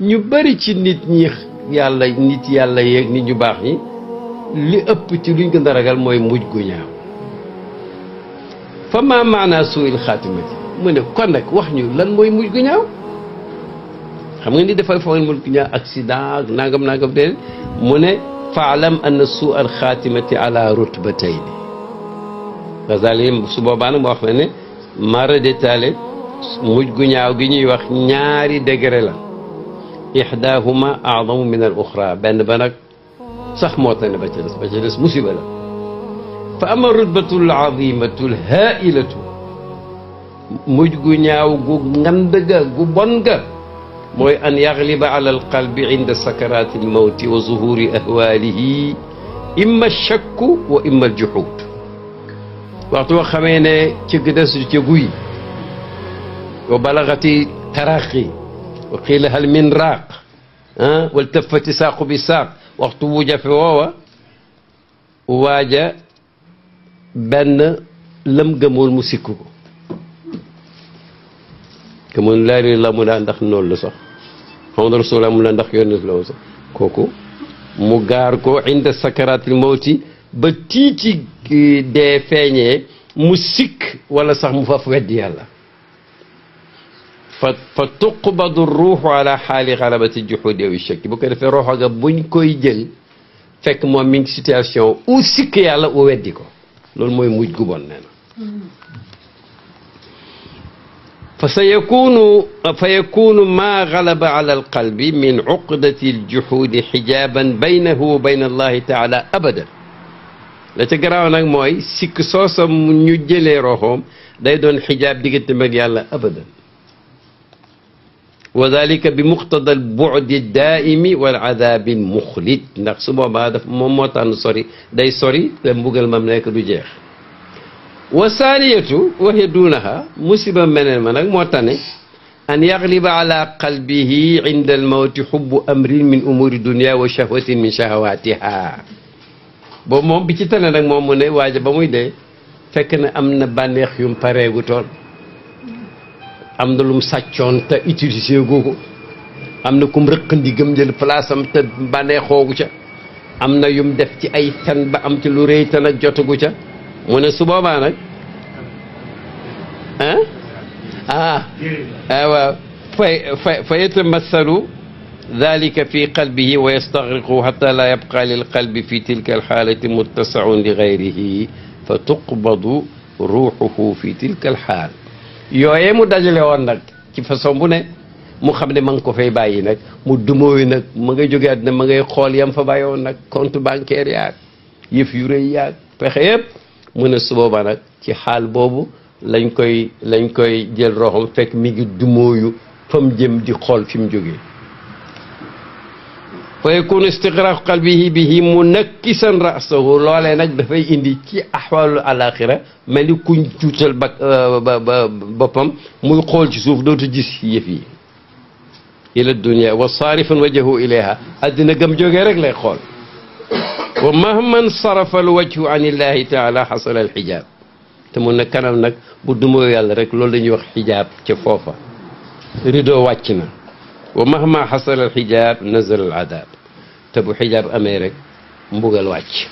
ñu bari ci nit ñi yàlla nit yàlla yeeg nit ñu baax ñi li ëpp ci luñ gën a ragal mooy mujj gu ñaaw fa ma maanaa suu'il xaatimati mu ne kon nag wax ñu lan mooy mujj gu ñaaw xam nga ni dafay foog mujj gu ñaaw accident ak nangam nangam de mu ne faalam anna suu'al xaatimati ala rutbatayni Ghazali su boobaa nag moo wax ne mara détaillé mujj gu ñaaw gi ñuy wax ñaari degré la ihdaahuma a'zamu min al uxra benn ba nag sax moo tax ne ba ca des musiba la fa ama rutbatu l azimatu l hailatu mujj gu ñaaw gu ngand ga gu bon ga mooy an yagliba ala al qalbi inda sakarati al mawti wa zuhuri ahwalihi imma alchakku wa imma aljuhud waxtu wa xamee ne cëgg desu ca guy wa balagati taraqi wa qiila hal min raaq wal tafati saaqu bi saaq waxtu wu jafe woowa waaja benn lam gëmoon mu sikk ko gëmoon laa ilaaha illallaah mu daa ndax noonu la sax Muhammadu Rasuulullaah mu la ndax yónni la sax kooku mu gaar ko inda sakaraatil mawti ba tiiti dee feeñee mu sikk wala sax mu faf weddi yàlla fa tuqbadu ruuxu ala xaali xalabati juxuudi aw shakki bu ko defee roxo ga buñ koy jël fekk moom mi ngi situation u sikk yàlla u weddi ko loolu mooy mujj gu bon nee na fa yakunu ma galaba ala alqalbi min uqdati aljuxuudi xijaaban baynahu wa bayna allahi taala abadan la ca garaaw nag mooy sikk soosam ñu jëlee roxoom day doon xijaab diggante mag yàlla abadan wa dalika bi muqtada al bu'di daaimi wal adaabi al muxlit ndax su boobaa daf moom moo tànn sori day sori te mbugal mam nekk du jeex wa saaniyatu waxe duunaha musiba meneen ma nag moo tane an yagliba ala qalbihi inda al mawti xubbu amrin min umuri dunia wa shahwatin min shahawatiha boobu moom bi ci tane nag moom mu ne waaja ba muy dee fekk na am na bànneex yum pareegu toon am na lum sàccoon te utilisé googu am na kum rëq ndigam jël place am te bànneexoogu ca am na yum def ci ay fen ba am ci lu rëy te nag jotagu ca mu ne su boobaa nag waaw fa yatamassalu dalika fi qalbihi wa yastaghriqu hatta la yabqa lil qalbi fi tilka alxaalati muttasaun li gayrihi fa tuqbadu ruuxuhu fi tilka alxaal yooyee mu dajale woon nag ci façon bu ne mu xam ne ma ngi ko fay bàyyi nag mu dumóoyu nag ma ngay jóge àddina ma ngay xool yam fa bàyyi woon nag compte bancaire yaag yëf yu rëy yaag pexe yëpp mu ne su boobaa nag ci xaal boobu lañ koy jël roxam fekk mi ngi dumóoyu fa mu jëm di xool fi mu jógee fa yakunu istigraqu qalbihi bihi munakkisan ra'sahu loolee nag dafay indi ci ahwaalul alaxira mel ni kuñ juutal boppam muy xool ci suuf dootu gis yëf yi ila dunia wa saarifan wajhahu ilayha addina gëm jógee rek lay xool wa mahman sarafa al wajhu an illahi taala xasala al xijaab te mun na kanam nag bu dumoo yàlla rek loolu la ñuy wax xijaab ca foofa rideau wàcc na wa mahma xasala al xijaab nazala al adaab te bu xijaab amee rek mbugal wàcc